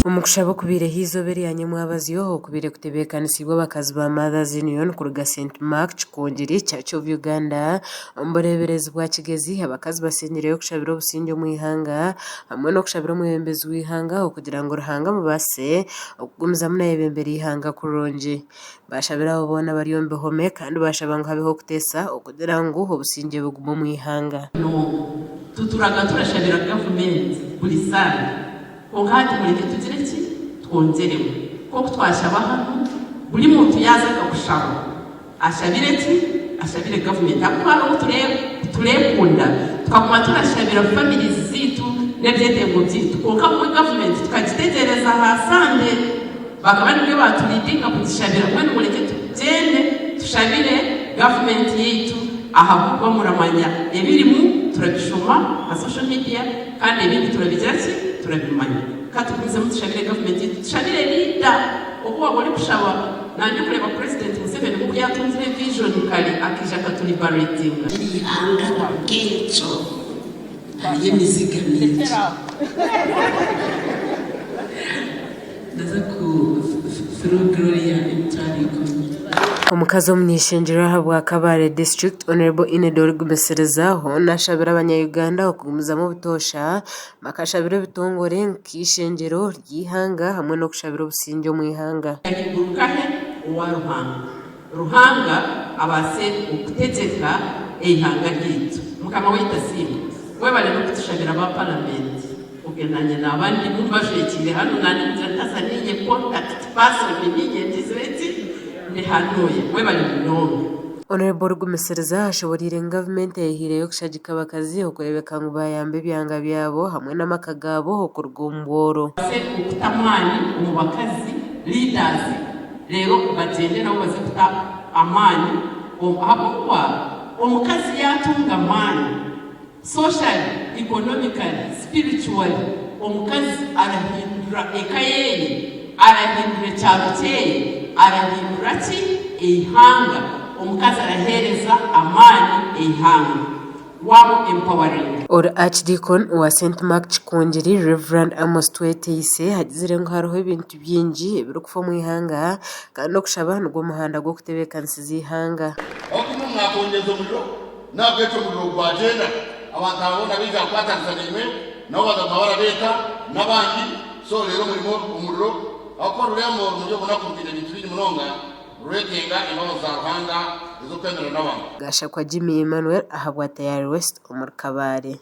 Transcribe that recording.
Omu kushaba okubaireho eizooba erya nyamwabazyo okubaire kutebeekanisiibwe abakazi ba Mothers Union kuruga St Mark Kikungiri Church of Uganda omu bureeberezi bwa Kigezi abakazi basingireyo kushabira obusingye omu ihanga hamwe n'okushabira omwebembezi w'eihanga okugira ngu Ruhanga amubaasise okugumizamu nayebembera eihanga kurungi. Baashabira abo boona abari omu bihome kandi baashaba ngu habeho okuteesa okugira ngu obusingye bugume omu ihanga. Tuturaga turashabira gavumenti buri sande kwonka hati mureke tugire ki twongyeremu nk'oku twashaba hanu buri muntu yaaza akakushaba ashabire ki ashabire gavumenti ahabw'okuba hariho obu turekunda tukaguma turashabira families zaitu n'ebyetengo byaitu kwonka bumwe gavumenti tukagitegyereza aha sande Bakaba nibwe baaturidinga kugishabira. Mbwenu mureke tugyende tushabire gavumenti yaitu ahabw'okuba muramanya ebirimu turabishoma aha social media kandi ebindi turabigira ki? Turabimanya. Ka tugumizemu tushabire gavumenti yaitu, tushabire leader. Obu waaba orikushaba, naanye okureeba Purezidenti Museveni nk'oku yaatungire vision kare akaija akatulibaratinga. Buri ihanga nk'ekyo hariyo emiziga mingi. Ndaza ku through Gloria emitwaro ikumi. Omukazi omuny'eishengyero ahabwa Kabale District, Hon. Enid Origumisirizaho nashabira abanya Uganda okugumizamu obutoosha bakashabira ebitongore nk'eishengyero ry'eihanga hamwe n'okushabira obusingye omu ihanga. Yahinguruka he owa Ruhanga, Ruhanga abaase okutegyeka eihanga ryaitu. Mukama waitu asiimwe. Webale n'okutushabira ba paramenti. Obwe nanye naba ndimu mbajwekiire hanu nandi kugira nti haza ninye contact person ninye ngizire ki ndi hanuya webale munonga. Honourable Rugumisiriza ashoboreire ngu gavumenti eyehaireyo kushagika abakazi okureebeka ngu bayamba ebyanga byabo hamwe n'amaka gaabo okuruga omu bworo. Baze okuta amaani omu bakazi leaders reero bagyende nabo baze kuta amaani omu ahabw'okuba omukazi yaatunga amaani Socially, economically, spiritually omukazi arahindura eka yeye, arahindura ekyaro kyeye, arahindura ki? Eihanga. Omukazi arahereza amaani eihanga. Wamu empowering. Ori Archdeacon owa Saint Mark Kikungiri, Rev. Amos Tweteise agizire ngu hariho ebintu bingi ebirikufa omu ihanga kandi okushaba nigwo muhanda gw'okutebeekanisiza eihanga. Ahabw'okuba imwe mwakongyeza omuriro, N'ahabw'ekyo omuriro ogu gwagyenda, abantu aba boona baija kukwatanisa naimwe, nabo baza kuguma barabeeta, n'abandi, so reero omurimo omuriro, ahabw'okuba orurembo rumuri obunaku rwine ebintu bingi munonga, rwetenga embabazi za Ruhanga ez'okwemerera n'abantu. Gashakwa Jimmy Emmanuel ahabwa Tayari West omuri Kabale.